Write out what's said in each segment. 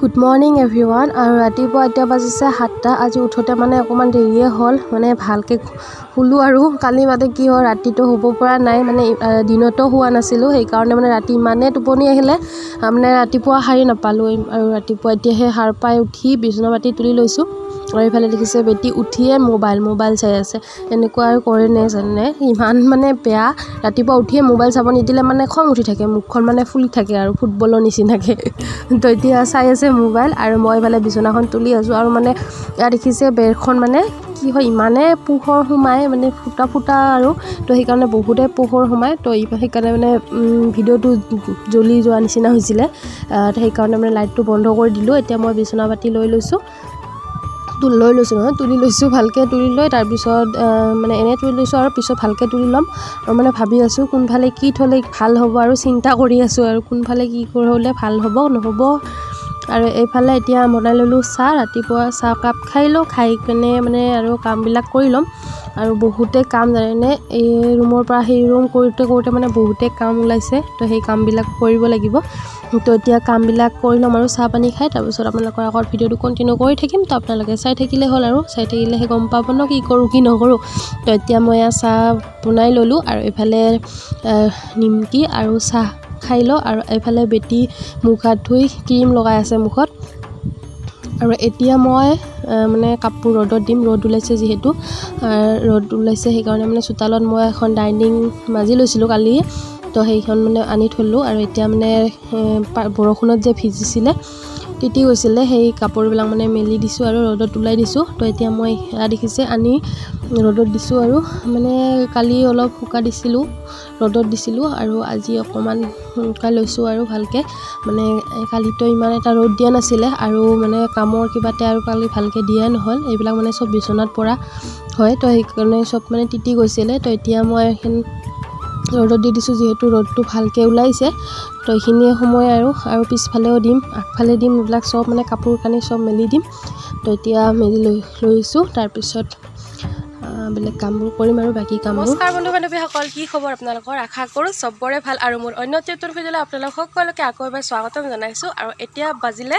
Good morning everyone. আৰু ৰাতিপুৱা এতিয়া বাজিছে 7টা। আজি উঠোঁতে মানে অকণমান দেৰিয়ে হ'ল, মানে ভালকৈ শুলোঁ। আৰু কালি মানে কি হ'ল, ৰাতিটো শুব পৰা নাই, মানে দিনতো শোৱা নাছিলোঁ, সেইকাৰণে মানে ৰাতি ইমানেই টোপনি আহিলে, মানে ৰাতিপুৱা সাৰি নাপালোঁ। আৰু ৰাতিপুৱা এতিয়াহে সাৰ পাই উঠি বিচনা পাতি তুলি লৈছোঁ। আৰু এইফালে দেখিছে বেটি উঠিয়ে মোবাইল মোবাইল চাই আছে। এনেকুৱা আৰু কৰেনে জানে, ইমান মানে বেয়া। ৰাতিপুৱা উঠিয়ে মোবাইল চাব নিদিলে মানে খং উঠি থাকে, মুখখন মানে ফুলি থাকে আৰু ফুটবলৰ নিচিনাকৈ। তো এতিয়া চাই আছে মোবাইল আৰু মই এইফালে বিচনাখন তুলি আছোঁ। আৰু মানে ইয়াত দেখিছে বেৰখন মানে কি হয়, ইমানে পোহৰ সোমায়, মানে ফুটা ফুটা আৰু তো সেইকাৰণে বহুতে পোহৰ সোমায়। তো সেইকাৰণে মানে ভিডিঅ'টো জ্বলি যোৱা নিচিনা হৈছিলে, সেইকাৰণে মানে লাইটটো বন্ধ কৰি দিলোঁ। এতিয়া মই বিচনা পাতি লৈ লৈছোঁ, লৈ লৈছোঁ নহয়, তুলি লৈছোঁ ভালকৈ তুলি লৈ তাৰপিছত মানে এনেই তুলি লৈছোঁ আৰু পিছত ভালকৈ তুলি ল'ম। আৰু মানে ভাবি আছোঁ কোনফালে কি থ'লে ভাল হ'ব, আৰু চিন্তা কৰি আছোঁ আৰু কোনফালে কি হ'লে ভাল হ'ব নহ'ব। আৰু এইফালে এতিয়া বনাই ল'লোঁ চাহ। ৰাতিপুৱা চাহকাপ খাই লওঁ, খাই কেনে মানে আৰু কামবিলাক কৰি ল'ম। আৰু বহুতে কাম জানেনে, এই ৰুমৰ পৰা সেই ৰুম কৰোঁতে কৰোঁতে মানে বহুতে কাম ওলাইছে, তো সেই কামবিলাক কৰিব লাগিব। তো এতিয়া কামবিলাক কৰি ল'ম আৰু চাহ পানী খাই তাৰপিছত আপোনালোকৰ আগত ভিডিঅ'টো কণ্টিনিউ কৰি থাকিম। তো আপোনালোকে চাই থাকিলে হ'ল আৰু চাই থাকিলেহে গম পাব ন কি কৰোঁ কি নকৰোঁ। তো এতিয়া মই এয়া চাহ বনাই ল'লোঁ আৰু এইফালে নিমকি আৰু চাহ খাই লওঁ। আৰু এইফালে বেটি মুখ হাত ধুই ক্ৰীম লগাই আছে মুখত। আৰু এতিয়া মই মানে কাপোৰ ৰ'দত দিম, ৰ'দ ওলাইছে যিহেতু, ৰ'দ ওলাইছে সেইকাৰণে মানে চোতালত মই এখন ডাইনিং মাজি লৈছিলোঁ কালি, তো সেইখন মানে আনি থ'লোঁ। আৰু এতিয়া মানে বৰষুণত যে ভিজিছিলে তিতি গৈছিলে, সেই কাপোৰবিলাক মানে মেলি দিছোঁ আৰু ৰ'দত ওলাই দিছোঁ। তো এতিয়া মই সেয়া দেখিছে আনি ৰ'দত দিছোঁ। আৰু মানে কালি অলপ শুকা দিছিলোঁ, ৰ'দত দিছিলোঁ, আৰু আজি অকণমান শুকাই লৈছোঁ আৰু ভালকৈ। মানে কালিতো ইমান এটা ৰ'দ দিয়া নাছিলে আৰু মানে কামৰ কিবাতে আৰু কালি ভালকৈ দিয়াই নহ'ল, এইবিলাক মানে চব বিচনাত পৰা হয়, তো সেইকাৰণে চব মানে তিতি গৈছিলে। তো এতিয়া মই এইখিনি ৰ'দত দি দিছোঁ, যিহেতু ৰ'দটো ভালকৈ ওলাইছে। তো এইখিনিয়ে সময় আৰু আৰু পিছফালেও দিম, আগফালে দিম, এইবিলাক চব মানে কাপোৰ কানি চব মেলি দিম। তো এতিয়া মেলি লৈ লৈছোঁ, তাৰপিছত বেলেগ কামবোৰ কৰিম আৰু বাকী কামবোৰ। নমস্কাৰ বন্ধু বান্ধৱীসকল, কি খবৰ আপোনালোকৰ? আশা কৰোঁ চবৰে ভাল। আৰু মোৰ অন্য নতুন ভিডিঅ'লৈ আপোনালোক সকলোকে আকৌ এবাৰ স্বাগতম জনাইছোঁ। আৰু এতিয়া বাজিলে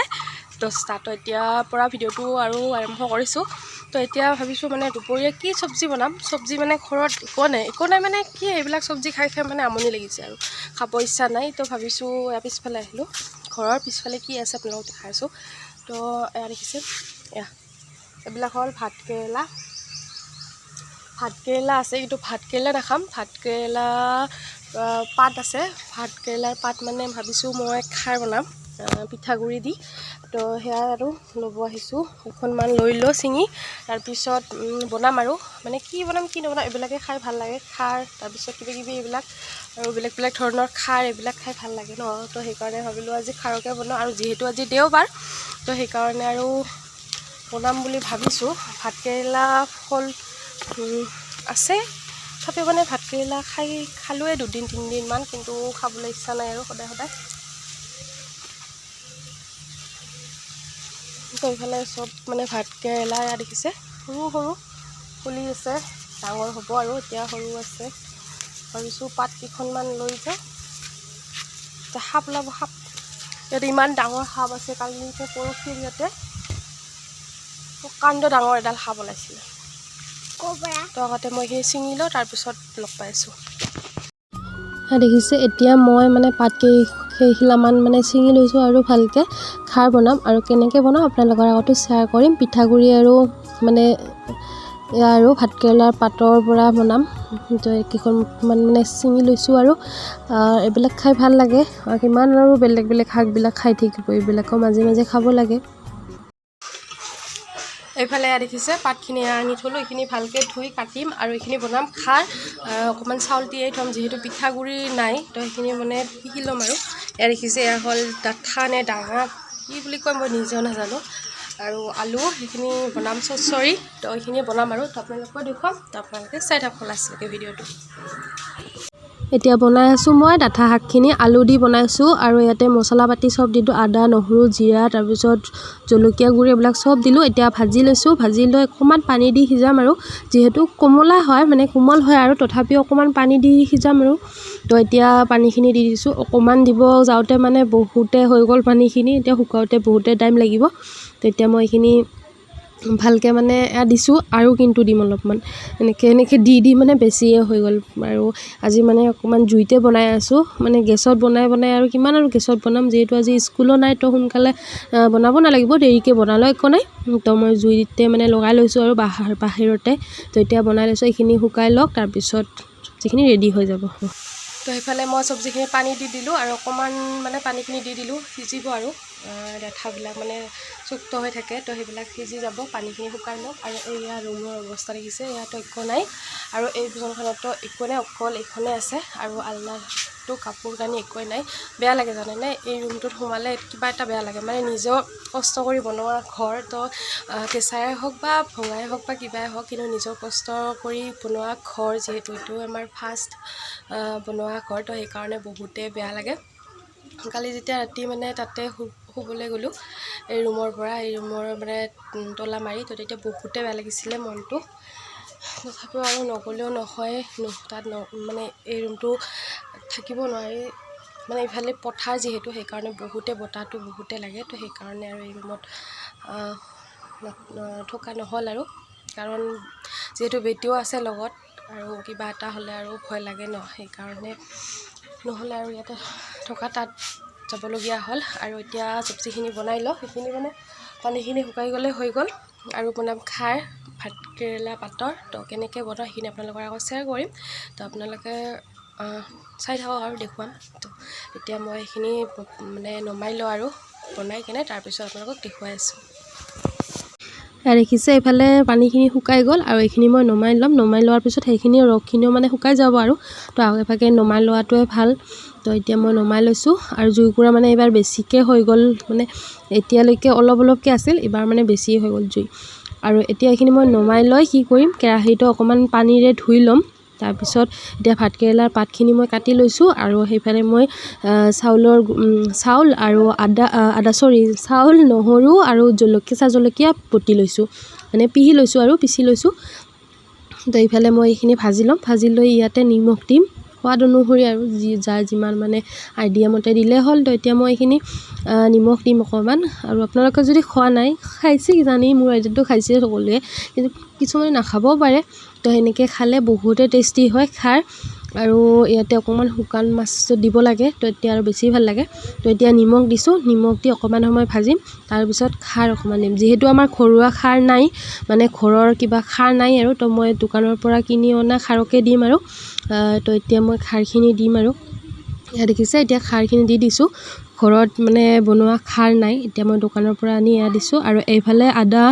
10টা। তো এতিয়াৰ পৰা ভিডিঅ'টো আৰু আৰম্ভ কৰিছোঁ। তো এতিয়া ভাবিছোঁ মানে দুপৰীয়া কি চব্জি বনাম। চব্জি মানে ঘৰত একো নাই, একো নাই মানে কি এইবিলাক চব্জি খাই খাই মানে আমনি লাগিছে আৰু খাব ইচ্ছা নাই। তো ভাবিছোঁ ইয়াৰ পিছফালে আহিলোঁ, ঘৰৰ পিছফালে কি আছে আপোনালোকক দেখাই আছোঁ। তো এয়া দেখিছে, এয়া এইবিলাক হ'ল ভাতকেৰেলা। ভাতকেৰেলা আছে কিন্তু ভাতকেৰেলা নাখাম, ভাতকেৰেলা পাত আছে। ভাতকেৰেলাৰ পাত মানে ভাবিছোঁ মই খাৰ বনাম পিঠাগুড়ি দি। তো সেয়া আৰু ল'ব আহিছোঁ, কেইখনমান লৈ লওঁ ছিঙি, তাৰপিছত বনাম। আৰু মানে কি বনাম কি নবনাম, এইবিলাকে খাই ভাল লাগে খাৰ, তাৰপিছত কিবা কিবি এইবিলাক আৰু বেলেগ বেলেগ ধৰণৰ খাৰ এইবিলাক খাই ভাল লাগে ন। তো সেইকাৰণে ভাবিলোঁ আজি খাৰকে বনাওঁ। আৰু যিহেতু আজি দেওবাৰ, তো সেইকাৰণে আৰু বনাম বুলি ভাবিছোঁ। ভাতকেৰেলা ফল আছে, তথাপিও মানে ভাতকেৰেলা খালোঁৱে দুদিন তিনিদিনমান, কিন্তু খাবলৈ ইচ্ছা নাই আৰু সদায় সদায়। তো এইফালে চব মানে ভাতকেৰেলা এয়া দেখিছে, সৰু সৰু ফুলি আছে, ডাঙৰ হ'ব আৰু এতিয়া সৰু আছে। ভাবিছোঁ পাত কেইখনমান লৈ যাওঁ। এতিয়া সাপ ওলাব, সাপ। ইয়াতে ইমান ডাঙৰ সাপ আছে, কালি পৰহি ইয়াতে প্ৰকাণ্ড ডাঙৰ এডাল সাপ ওলাইছিলে। তো আগতে মই এইখিনি ছিঙি লওঁ, তাৰপিছত লগ পাই আছোঁ। দেখিছে এতিয়া মই মানে পাত কেইখিলামান মানে ছিঙি লৈছোঁ আৰু ভালকৈ খাৰ বনাম। আৰু কেনেকৈ বনাওঁ আপোনালোকৰ আগতো শ্বেয়াৰ কৰিম। পিঠাগুড়ি আৰু মানে এয়া আৰু ভাতকেৰেলাৰ পাতৰ পৰা বনাম। তো কেইখনমান মানে ছিঙি লৈছোঁ আৰু এইবিলাক খাই ভাল লাগে। আৰু কিমান আৰু বেলেগ বেলেগ শাকবিলাক খাই থাকিব, এইবিলাকো মাজে মাজে খাব লাগে। এইফালে এয়া দেখিছে পাতখিনি আনি থ'লোঁ, এইখিনি ভালকৈ ধুই কাটিম আৰু এইখিনি বনাম খাৰ। অকণমান চাউল তিয়াই থ'ম, যিহেতু পিঠাগুড়ি নাই, তো সেইখিনি মানে পিহি ল'ম। আৰু এয়া দেখিছে এয়া হ'ল ডাঠা নে ডাঙা কি বুলি কয় মই নিজেও নাজানো। আৰু আলু সেইখিনি বনাম চচৰি, তো এইখিনি বনাম আৰু তো আপোনালোকেও দেখুৱাম। তো আপোনালোকে চাই থাকক লাষ্টলৈকে ভিডিঅ'টো। এতিয়া বনাই আছোঁ মই ডাঠা শাকখিনি আলু দি বনাইছোঁ আৰু ইয়াতে মছলা পাতি চব দিলোঁ, আদা নহৰু জিৰা তাৰপিছত জলকীয়া গুড়ি এইবিলাক চব দিলোঁ। এতিয়া ভাজি লৈছোঁ, ভাজি লৈ অকণমান পানী দি সিজাম আৰু যিহেতু কোমলা হয় মানে কোমল হয় আৰু তথাপিও অকণমান পানী দি সিজাম আৰু। তো এতিয়া পানীখিনি দি দিছোঁ, অকণমান দিব যাওঁতে মানে বহুতে হৈ গ'ল পানীখিনি, এতিয়া শুকাওঁতে বহুতে টাইম লাগিব। তো এতিয়া মই এইখিনি ভালকৈ মানে এয়া দিছোঁ আৰু কিন্তু দিম অলপমান, এনেকৈ এনেকৈ দি দি মানে বেছিয়ে হৈ গ'ল। আৰু আজি মানে অকণমান জুইতে বনাই আছোঁ, মানে গেছত বনাই বনাই আৰু কিমান আৰু গেছত বনাম, যিহেতু আজি স্কুলো নাই তো সোনকালে বনাব নালাগিব, দেৰিকৈ বনালেও একো নাই। তো মই জুইতে মানে লগাই লৈছোঁ আৰু বাহিৰতে। তো এতিয়া বনাই লৈছোঁ, এইখিনি শুকাই লওক, তাৰপিছত চব্জিখিনি ৰেডি হৈ যাব। তো সেইফালে মই চব্জিখিনি পানী দি দিলোঁ আৰু অকণমান মানে পানীখিনি দি দিলোঁ, সিজিব আৰু ডাঠাবিলাক মানে চুক্ত হৈ থাকে, তো সেইবিলাক সিজি যাব, পানীখিনি শুকাই লওক। আৰু এয়া ৰুমৰ অৱস্থা দেখিছে, ইয়াতো একো নাই আৰু এই বিচনাখনতো একো নাই, অকল এইখনে আছে আৰু আলনাটো কাপোৰ কানি একোৱেই নাই। বেয়া লাগে জানেনে, এই ৰুমটোত সোমালে কিবা এটা বেয়া লাগে, মানে নিজৰ কষ্ট কৰি বনোৱা ঘৰ, তো কেঁচাই হওক বা ভঙাই হওক বা কিবাই হওক, কিন্তু নিজৰ কষ্ট কৰি বনোৱা ঘৰ যিহেতু এইটো আমাৰ ফাৰ্ষ্ট বনোৱা ঘৰ, তো সেইকাৰণে বহুতেই বেয়া লাগে। কালি যেতিয়া ৰাতি মানে তাতে শুবলৈ গ'লোঁ এই ৰুমৰ পৰা, এই ৰুমৰ মানে তলা মাৰি, তো তেতিয়া বহুতে বেয়া লাগিছিলে মনটো। তথাপিও আৰু নগ'লেও নহয়, তাত মানে এই ৰুমটো থাকিব নোৱাৰি, মানে ইফালে পথাৰ যিহেতু সেইকাৰণে বহুতে বতাহটো বহুতে লাগে, তো সেইকাৰণে আৰু এই ৰুমত থকা নহ'ল আৰু, কাৰণ যিহেতু বেটীও আছে লগত আৰু কিবা এটা হ'লে আৰু ভয় লাগে ন, সেইকাৰণে নহ'লে আৰু ইয়াতে থকা তাত যাবলগীয়া হ'ল। আৰু এতিয়া চব্জিখিনি বনাই লওঁ, সেইখিনি মানে পানীখিনি শুকাই গ'লে হৈ গ'ল। আৰু বনাম খাৰ ভাতকেৰেলা পাতৰ, তো কেনেকৈ বনাওঁ সেইখিনি আপোনালোকৰ আগত শ্বেয়াৰ কৰিম, তো আপোনালোকে চাই থাকক আৰু দেখুৱাম। তো এতিয়া মই এইখিনি মানে নমাই লওঁ আৰু বনাই কেনে তাৰপিছত আপোনালোকক দেখুৱাই আছোঁ। দেখিছে এইফালে পানীখিনি শুকাই গ'ল আৰু এইখিনি মই নমাই ল'ম। নমাই লোৱাৰ পিছত সেইখিনি ৰসখিনিও মানে শুকাই যাব আৰু, তো আগে নমাই লোৱাটোৱে ভাল। তো এতিয়া মই নমাই লৈছোঁ আৰু জুইকুৰা মানে এইবাৰ বেছিকৈ হৈ গ'ল, মানে এতিয়ালৈকে অলপ অলপকৈ আছিল, এইবাৰ মানে বেছিয়ে হৈ গ'ল জুই। আৰু এতিয়া এইখিনি মই নমাই লৈ কি কৰিম, কেৰাহীটো অকণমান পানীৰে ধুই ল'ম। তাৰপিছত এতিয়া ভাতকেৰেলাৰ পাতখিনি মই কাটি লৈছোঁ আৰু সেইফালে মই চাউল আৰু আদা চৰি চাউল নহৰু আৰু কেঁচা জলকীয়া বটি লৈছোঁ, মানে পিহি লৈছোঁ আৰু পিচি লৈছোঁ। তো এইফালে মই এইখিনি ভাজি ল'ম, ভাজি লৈ ইয়াতে নিমখ দিম সোৱাদ অনুসৰি আৰু যি যাৰ যিমান মানে আইডিয়া মতে দিলে হ'ল। তো এতিয়া মই এইখিনি নিমখ দিম অকণমান। আৰু আপোনালোকে যদি খোৱা নাই, খাইছে কিজানি, মোৰ আইডিয়াটো খাইছে সকলোৱে, কিন্তু কিছুমানে নাখাবও পাৰে। তো সেনেকৈ খালে বহুতে টেষ্টি হয় খাৰ। আৰু ইয়াতে অকণমান শুকান মাছ দিব লাগে, তো এতিয়া আৰু বেছি ভাল লাগে। তো এতিয়া নিমখ দিছোঁ, নিমখ দি অকণমান সময় ভাজিম, তাৰপিছত খাৰ অকণমান দিম। যিহেতু আমাৰ ঘৰুৱা খাৰ নাই, মানে ঘৰৰ কিবা খাৰ নাই আৰু, তো মই দোকানৰ পৰা কিনি অনা খাৰকে দিম আৰু। তো এতিয়া মই খাৰখিনি দিম আৰু। এয়া দেখিছে এতিয়া খাৰখিনি দি দিছোঁ, ঘৰত মানে বনোৱা খাৰ নাই, এতিয়া মই দোকানৰ পৰা আনি এয়া দিছোঁ। আৰু এইফালে আদা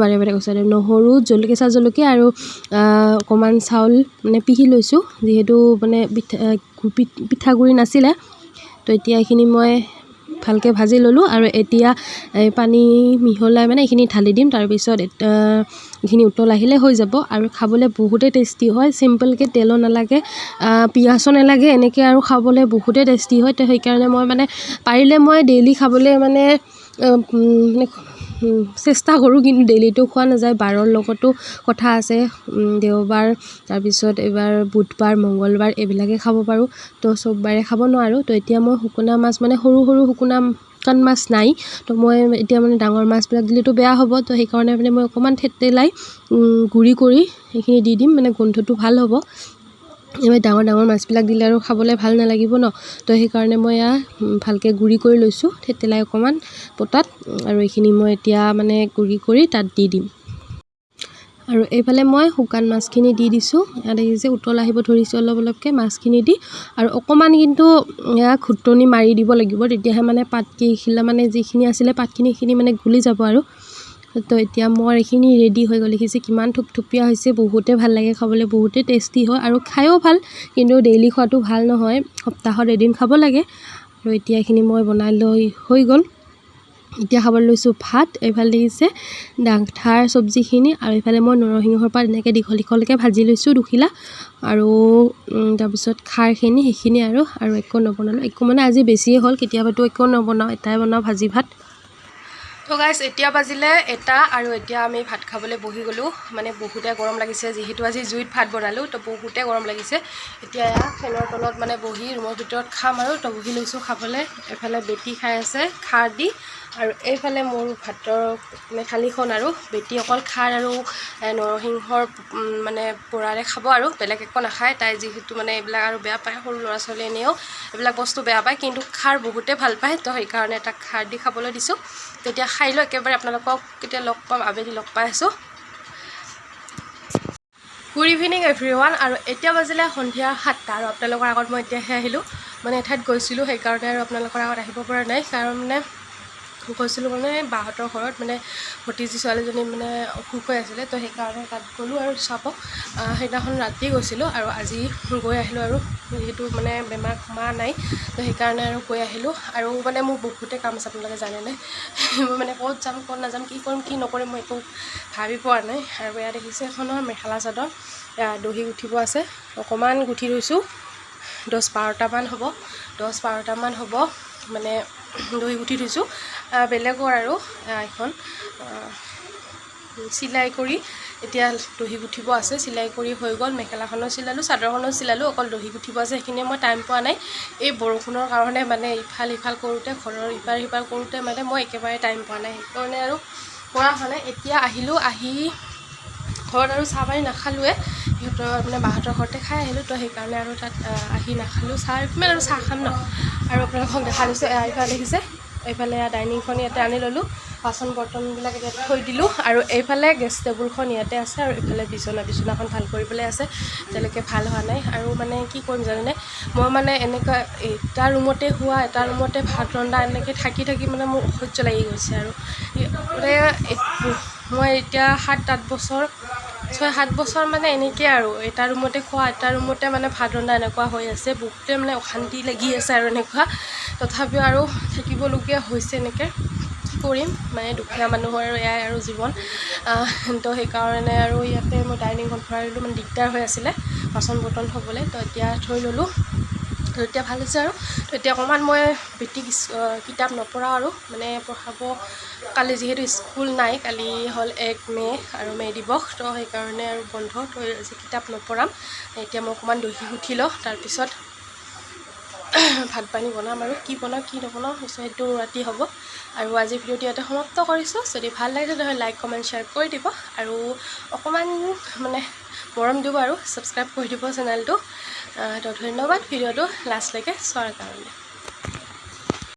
বাৰে বাৰে কৈছোঁ, নহৰু কেঁচা জলকীয়া আৰু অকণমান চাউল মানে পিহি লৈছোঁ, যিহেতু মানে পিঠাগুড়ি নাছিলে। তো এতিয়া এইখিনি মই ভালকৈ ভাজি ল'লোঁ আৰু এতিয়া এই পানী মিহলাই মানে এইখিনি ঢালি দিম। তাৰপিছত এইখিনি উতল আহিলে হৈ যাব আৰু খাবলৈ বহুতেই টেষ্টি হয়। চিম্পলকৈ তেলো নালাগে, পিঁয়াজো নালাগে, এনেকৈ আৰু খাবলৈ বহুতেই টেষ্টি হয়। তো সেইকাৰণে মই মানে পাৰিলে মই ডেইলি খাবলৈ মানে চেষ্টা কৰোঁ, কিন্তু ডেইলিটো খোৱা নাযায়, বাৰৰ লগতো কথা আছে, দেওবাৰ তাৰপিছত এইবাৰ বুধবাৰ মংগলবাৰ এইবিলাকে খাব পাৰোঁ, তো চব বাৰে খাব নোৱাৰোঁ। তো এতিয়া মই শুকুনা মাছ মানে সৰু সৰু শুকান মাছ নাই, তো মই এতিয়া মানে ডাঙৰ মাছবিলাক দিলেতো বেয়া হ'ব, তো সেইকাৰণে মানে মই অকণমান থেতেলাই গুড়ি কৰি সেইখিনি দি দিম, মানে গোন্ধটো ভাল হ'ব। এইবাৰ ডাঙৰ ডাঙৰ মাছবিলাক দিলে আৰু খাবলৈ ভাল নালাগিব ন, তো সেইকাৰণে মই এয়া ভালকৈ গুড়ি কৰি লৈছোঁ থেতেলাই অকণমান পটাত, আৰু এইখিনি মই এতিয়া মানে গুড়ি কৰি তাত দি দিম। আৰু এইফালে মই শুকান মাছখিনি দি দিছোঁ, ইয়াত দেখিছে উতল আহিব ধৰিছে অলপ অলপকৈ মাছখিনি দি। আৰু অকণমান কিন্তু এয়া ঘুটনি মাৰি দিব লাগিব, তেতিয়াহে মানে পাতকেইখিলা মানে যিখিনি আছিলে পাতখিনি সেইখিনি মানে গুলি যাব আৰু। তো এতিয়া মোৰ এইখিনি ৰেডি হৈ গ'ল, দেখিছে কিমান থুপথুপীয়া হৈছে, বহুতে ভাল লাগে খাবলৈ, বহুতে টেষ্টি হয় আৰু খায়ো ভাল, কিন্তু ডেইলি খোৱাটো ভাল নহয়, সপ্তাহত এদিন খাব লাগে। আৰু এতিয়া এইখিনি মই বনাই লৈ হৈ গ'ল। এতিয়া খাবলৈ লৈছোঁ ভাত। এইফালে দেখিছে ডাঠাৰ চব্জিখিনি আৰু এইফালে মই নৰসিংহৰ পাত এনেকৈ দীঘল দীঘলকৈ ভাজি লৈছোঁ দুখিলা আৰু তাৰপিছত খাৰখিনি সেইখিনি আৰু আৰু একো নবনালোঁ। একো মানে আজি বেছিয়ে হ'ল, কেতিয়াবাতো একো নবনাওঁ, এটাই বনাওঁ ভাজি ভাত। তো গাইজ এতিয়া বাজিলে 1টা আৰু এতিয়া আমি ভাত খাবলৈ বহি গ'লোঁ। মানে বহুতে গৰম লাগিছে, যিহেতু আজি জুইত ভাত বনালোঁ, তো বহুতে গৰম লাগিছে। এতিয়া এয়া ফেনৰ তলত মানে বহি ৰুমৰ ভিতৰত খাম আৰু। তো বহি লৈছোঁ খাবলৈ। এইফালে বেটি খাই আছে খাৰ দি আৰু এইফালে মোৰ ভাতৰ মানে থালিখন আৰু বেটি অকল খাৰ আৰু নৰসিংহৰ মানে পোৰাৰে খাব আৰু বেলেগ একো নাখায়। তাই যিহেতু মানে এইবিলাক আৰু বেয়া পায়, সৰু ল'ৰা ছোৱালী এনেও এইবিলাক বস্তু বেয়া পায়, কিন্তু খাৰ বহুতে ভাল পায়, তো সেইকাৰণে তাক খাৰ দি খাবলৈ দিছোঁ। তেতিয়া খাই লৈ একেবাৰে আপোনালোকক কেতিয়া লগ পাম, আবেলি লগ পাই আছোঁ। Good evening everyone. আৰু এতিয়া বাজিলে সন্ধিয়া 7টা আৰু আপোনালোকৰ আগত মই এতিয়াহে আহিলোঁ। মানে এঠাইত গৈছিলোঁ, সেইকাৰণে আৰু আপোনালোকৰ আগত আহিব পৰা নাই। কাৰণ মানে গৈছিলোঁ মানে বাহঁতৰ ঘৰত, মানে ভতিজী ছোৱালীজনী মানে অসুখ হৈ আছিলে, তো সেইকাৰণে তাত গ'লোঁ আৰু চাব। সেইদিনাখন ৰাতি গৈছিলোঁ আৰু আজি গৈ আহিলোঁ আৰু যিহেতু মানে বেমাৰ কমা নাই, তো সেইকাৰণে আৰু গৈ আহিলোঁ। আৰু মানে মোৰ বহুতে কাম আছে, আপোনালোকে জানেনে। মই মানে ক'ত যাম ক'ত নাযাম, কি কৰিম কি নকৰিম মই একো ভাবি পোৱা নাই। আৰু এয়া দেখিছে এখনৰ মেখেলা চাদৰ, এয়া দহি গুঠিব আছে, অকণমান গুঠি থৈছোঁ, 10-12টামান হ'ব, 10-12টামান হ'ব মানে দহি গুঠি থৈছোঁ। বেলেগৰ আৰু এখন চিলাই কৰি এতিয়া দহি গুঠিব আছে, চিলাই কৰি হৈ গ'ল। মেখেলাখনো চিলালোঁ, চাদৰখনো চিলালোঁ, অকল দহি গুঠিব আছে, সেইখিনিয়ে মই টাইম পোৱা নাই। এই বৰষুণৰ কাৰণে মানে ইফাল সিফাল কৰোঁতে, ঘৰৰ ইপাৰ সিপাৰ কৰোঁতে মানে মই একেবাৰে টাইম পোৱা নাই, সেইকাৰণে আৰু কৰা হোৱা নাই। এতিয়া আহিলোঁ, আহি ঘৰত আৰু চাহ পানী নাখালোৱে, সিহঁতৰ মানে বাহঁতৰ ঘৰতে খাই আহিলোঁ, তো সেইকাৰণে আৰু তাত আহি নাখালোঁ চাহ, কিমান আৰু চাহ খাম ন। আৰু আপোনালোকক দেখা দিছোঁ, এয়া এইফালে দেখিছে, এইফালে এয়া ডাইনিংখন ইয়াতে আনি ল'লোঁ, বাচন বৰ্তনবিলাক ইয়াতে থৈ দিলোঁ। আৰু এইফালে গেছ টেবুলখন ইয়াতে আছে আৰু এইফালে বিচনাখন ভাল কৰিবলৈ আছে, এতিয়ালৈকে ভাল হোৱা নাই। আৰু মানে কি কৰিম জানেনে, মই মানে এনেকুৱা এটা ৰুমতে শোৱা, এটা ৰুমতে ভাত ৰন্ধা, এনেকৈ থাকি থাকি মানে মোৰ অসহ্য লাগি গৈছে। আৰু মানে মই এতিয়া 7-8 বছৰ, 6-7 বছৰ মানে এনেকৈ আৰু এটা ৰুমতে খোৱা, এটা ৰুমতে মানে ভাত ৰন্ধা এনেকুৱা হৈ আছে, বহুতে মানে অশান্তি লাগি আছে আৰু এনেকুৱা। তথাপিও আৰু থাকিবলগীয়া হৈছে এনেকৈ, কি কৰিম, মানে দুখীয়া মানুহৰ আৰু এয়াই আৰু জীৱন। তো সেইকাৰণে আৰু ইয়াতে মই ডাইনিংখন ভৰাই ল'লোঁ, মানে দিগদাৰ হৈ আছিলে বাচন বৰ্তন থ'বলৈ, তো এতিয়া থৈ ল'লোঁ, তো এতিয়া ভাল হৈছে। আৰু তো এতিয়া অকণমান মই বেটিক কিতাপ নপঢ়াওঁ আৰু মানে পঢ়াব কালি যিহেতু স্কুল নাই, কালি হ'ল 1 মে' আৰু মে' দিৱস, তো সেইকাৰণে আৰু বন্ধ, তো আজি কিতাপ নপঢ়াম। এতিয়া মই অকণমান দহি গুঠি লওঁ, তাৰপিছত ভাত পানী বনাম আৰু কি বনাওঁ কি নবনাওঁ সেইটো ৰাতি হ'ব। আৰু আজি ভিডিঅ'টো ইয়াতে সমাপ্ত কৰিছোঁ। যদি ভাল লাগিছে তেনেহ'লে লাইক কমেণ্ট শ্বেয়াৰ কৰি দিব আৰু অকণমান মানে মৰম দিব আৰু ছাবস্ক্ৰাইব কৰি দিব চেনেলটো। তো ধন্যবাদ ভিডিঅ'টো লাষ্টলৈকে চোৱাৰ কাৰণে।